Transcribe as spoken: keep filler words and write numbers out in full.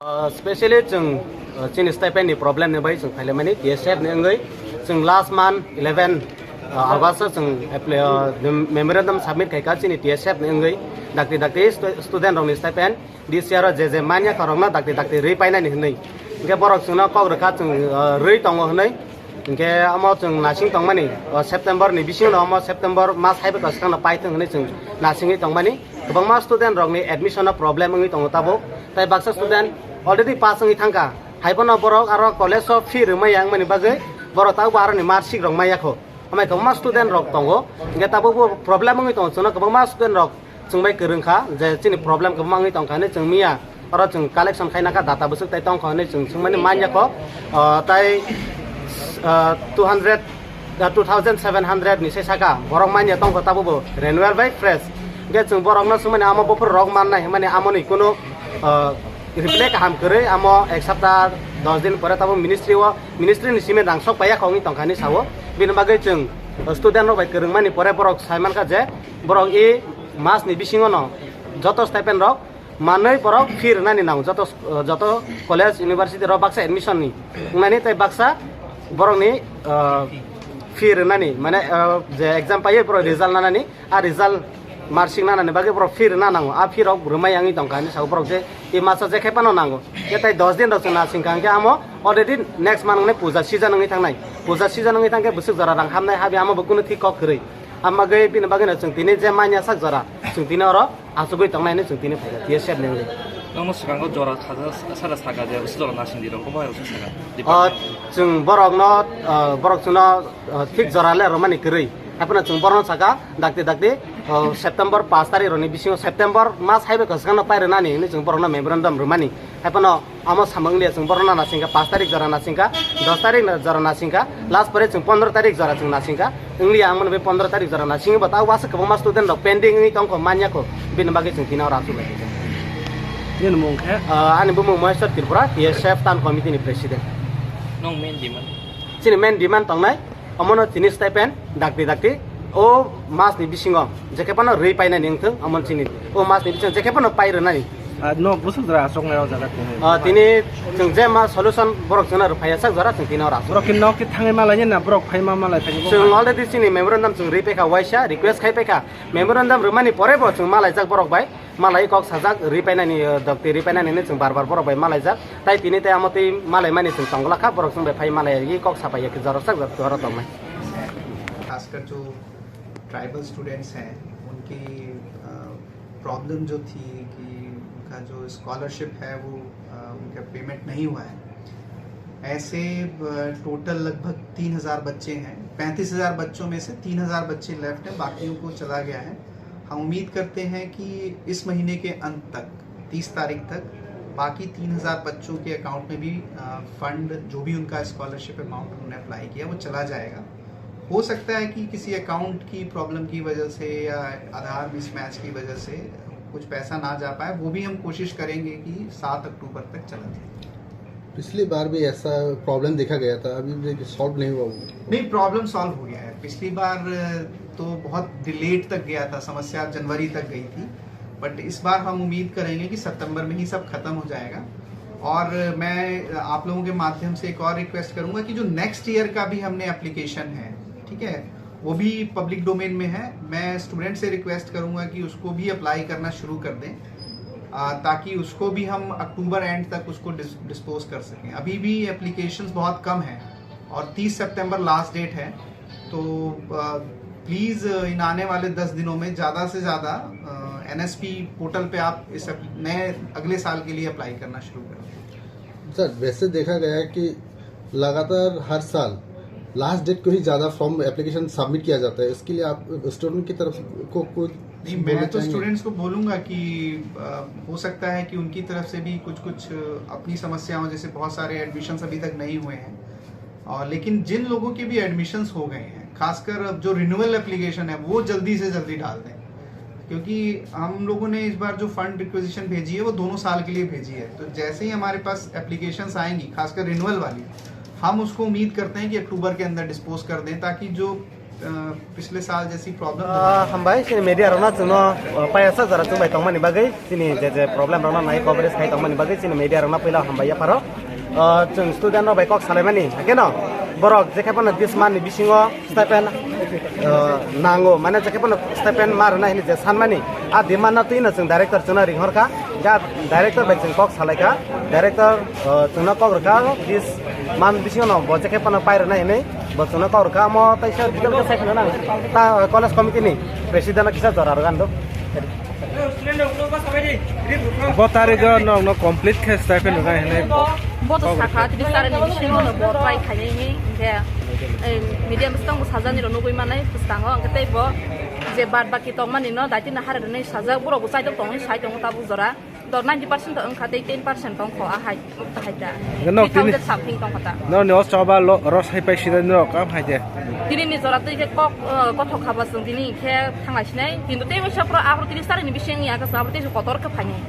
Uh, specially chwng, uh, chini stipend ni problem ni bai chwng phaile mani T S F ni wngwi chwng last month eleven, uh, August o chwng apply, uh, mem- memorandum submit khaikha chini T S F ni wngwi dakti dakti stu- student rokni stipend this year o je je manya khorokno dakti dakti rwi painani hwnwi. Hwnkhe borok chwngno kok rwkha chwng, uh, rwi tongo hwnwi. Hwnkhe omo chwng nasing tongmani, o September ni bisingo omo September mas haibe kwchwngno paithwng hwnwi chwng nasingwi tongmani. Kwbangma student rokni admission o problem wngwi tongo tabuk. Tai baksa student already pass wngwi thangkha. Haiphano borok aro college o fee rwmaya wngmani bagwi borok tabukbo aroni mark sheet rok maya kho. Amai kwbangma student rok tongo. Hwnkhe tabukbo problem wngwi tongo chwngno kwbangma student rok chwng bai kwrwng kha je chini problem kwbangma wngwi tongkha hinwi chwng miya oro chwng collection khaina kha data bwswk tai tongkha hinwi chwng swngmani manya kho, ah, tai, ah, two hundred, ah, two thousand seven hundred ni se saka borok manya tongkha tabukbo renewal bai fresh. Hwnkhe chwng borokno swngmani amo buphuru rok mannai hwnmani amoni kunu, ah, reply kaham kwrwi amo ek sapta dos din pore tabuk ministry o, ministry ni simi rang sok paiya kho wngwi tongkha hinwi sao. Bini bagwi chwng student rok bai kwrwngmani pore borok sai mankha je borok e mas ni bisingo no joto stipend rok manwi borok fee rwnani nango, joto, joto college, university rok baksa admission ni wngnani tei baksa borokni, uh, fee rwnani, mane, uh, je exam paiwi borok result nanani, a result mark sheet nanani bagwi borok fee rwna nango, a fee rok rwmai wngwi tongkha hinwi sao borok je e maso je khe phano nango. Khe tai dos din rok chwng nasing kha hwnkhe amo already next month wngwi puja season wngwi thangnai, puja season wngwi thangkhe bwswk jora rang hamnai habi amo bo kunu thik kok kwrwi. Amagwi bini bagwino chwng tini je manya sak jora chwng tini oro achugwi tongnai hinwi chwng tini phaikha T S F ni wngwi. Nokno swkango jora khaja sara saka je usi jora nasing di rok obo hai usi saka. O chwng borokno, o, borok chwngno, o, thik jora le rwmani kwrwi. Haiphano chwng borokno saka dakti dakti, o, September paanch tarikh rokni bisingo September mas haibe kwchwngno pai rwnani hinwi chwng borokno memorandum rwmani. Haiphano Amo samung liya chwng borokno nasingkha, paanch tarikh jora nasingkha, dos tarikh jora nasingkha, last pore chwng pondro tarikh jora chwng nasingkha. Wngya ang mano be pondro tarikh jora nasingwi bo ta wasa kwbangma student rok pending wngwi tongkho manya kho, bini bagwi chwng tini oro achuk lai kha. Nini mung khe? Ah, ani bumung Maheshwar Tripura, T S F Town Committee ni president. Nong main demand? Chini main demand tongnai, omono chini stipend dakti dakti o mas ni bisingo jekhe phano rwi painani wngthung, omo chini o mas ni bisingo jekhe phano pai rwnani. Ah, no, bwswk jora aswk nai o jaga tini? Ah, tini chwng je ma solution borok chwngno rwphaiya sak jora chwng tini oro aswk. Borok khe nok khe thangwi malai na, borok phai ma malai phai. Chwng already chini memorandum chwng rwi paikha waisa, request khai paikha. Memorandum rwmani pore bo chwng malaijak borok bai, malai kok sajak rwi painani, eh, dokti rwi painani hinwi chwng bar bar borok bai malaijak. Tai tini tai amo twi malai mani chwng tongla kha, borok chwng bai phai malai rwi kok sapai ya khe jorok sak jora tongnai. खासकर जो tribal students हैं, उनकी, अ, प्रॉब्लम जो थी कि उनका जो स्कॉलरशिप है, वो, अ, उनका पेमेंट नहीं हुआ है। ऐसे, अ, टोटल लगभग तीन हज़ार बच्चे हैं। पैंतीस हज़ार बच्चों में से तीन हज़ार बच्चे लेफ्ट हैं, बाकियों को चला गया है। हम उम्मीद करते हैं कि इस महीने के अंत तक, तीस तारीख तक, बाकी तीन हज़ार बच्चों के अकाउंट में भी, अ, फंड, जो भी उनका स्कॉलरशिप अमाउंट उन्होंने अप्लाई किया, वो चला जाएगा। हो सकता है कि किसी अकाउंट की प्रॉब्लम की वजह से या आधार मिसमैच की वजह से कुछ पैसा ना जा पाए, वो भी हम कोशिश करेंगे कि सात अक्टूबर तक चला जाए। पिछली बार भी ऐसा प्रॉब्लम देखा गया था, अभी भी सॉल्व नहीं हुआ वो। नहीं, प्रॉब्लम सॉल्व हो गया है। पिछली बार तो बहुत डिलेड तक गया था, समस्या जनवरी तक गई थी, बट इस बार हम उम्मीद करेंगे कि सितंबर में ही सब खत्म हो जाएगा। और मैं आप लोगों के माध्यम से एक और रिक्वेस्ट करूंगा कि जो नेक्स्ट ईयर का भी हमने एप्लीकेशन है, ठीक है, वो भी पब्लिक डोमेन में है। मैं स्टूडेंट से रिक्वेस्ट करूंगा कि उसको भी अप्लाई करना शुरू कर दें, आ, ताकि उसको भी हम अक्टूबर एंड तक उसको डिस-, डिस्पोज कर सकें। अभी भी एप्लीकेशंस बहुत कम हैं और तीस सितंबर लास्ट डेट है। तो, आ, प्लीज़ इन आने वाले दस दिनों में ज़्यादा से ज़्यादा, आ, एनएसपी पोर्टल पे आप इस अप-, नए अगले साल के लिए अप्लाई करना शुरू करें। सर, वैसे देखा गया है कि लगातार हर साल लास्ट डेट को ही ज़्यादा फॉर्म एप्लीकेशन सबमिट किया जाता है, इसके लिए आप स्टूडेंट की तरफ को कोई नहीं, बोलना मैं तो चाहेंगे? स्टूडेंट्स को बोलूँगा कि, अ, हो सकता है कि उनकी तरफ से भी कुछ-कुछ अपनी समस्या हो, जैसे बहुत सारे एडमिशन्स अभी तक नहीं हुए हैं। और लेकिन जिन लोगों के भी एडमिशन्स हो गए हैं, खासकर अब जो रिन्यूअल एप्लीकेशन है, वो जल्दी से जल्दी डाल दें, क्योंकि हम लोगों ने इस बार जो फंड रिक्विजिशन भेजी है, वो दोनों साल के लिए भेजी है। तो जैसे ही हमारे पास एप्लीकेशंस आएंगी, खासकर रिन्यूअल वाली, हम उसको उम्मीद करते हैं कि अक्टूबर के अंदर डिस्पोज कर दें, ताकि जो पिछले साल जैसी problem. Ah, hambai, chini media rokno chwngno, ah, payasa jora chwng bai tongmani bagwi, chini je je problem rokno nai coverage khai tongmani bagwi, chini media rokno puila hambai yapharo. Ah, chwng student rok bai kok salaimani, hakeno borok jekhe phano this month ni bisingo stipend, ah, nango, mane jekhe phano stipend ma rwna hini je sanmani, a demand no twino chwng director chwngno ringhor kha, ja director bai chwng kok salai kha, director, ah, chwngno kok rwkha, this month bisingo no bo jekhe phano pai rwna hini. Bo chwngno kok rwkha, omo teisa detail khe sai khna nang. Ta college committee ni president no kisa jora rwgano. Bo tarikh o nokno complete khe stipend rwgani hinwi. Bo to sakha, tini sir ni bisingo no bo try khainai hinwi, hinkhe, eh, media bwskango sajani rok nugwi manai bwskango, hinkhe tei bo je bad baki tongmani no daitino hare rwnai sajak, borok bo chaitok tongwi sai tongo tabuk jora. Dor ninety percent to wngkha, tei ten percent tongkho, a hai, hai ta. Hwnkhe nok tini three thousand something tongkha ta. Nokni o choba lo, ro sai pai sida norok kam hai de. Tini ni jora twi khe kok, eh, kothok khaba chwng tini khe thanglai sinai. Kintu tei waisa pro abro tini sari ni bising ya khe abro tei kotor khe phainai.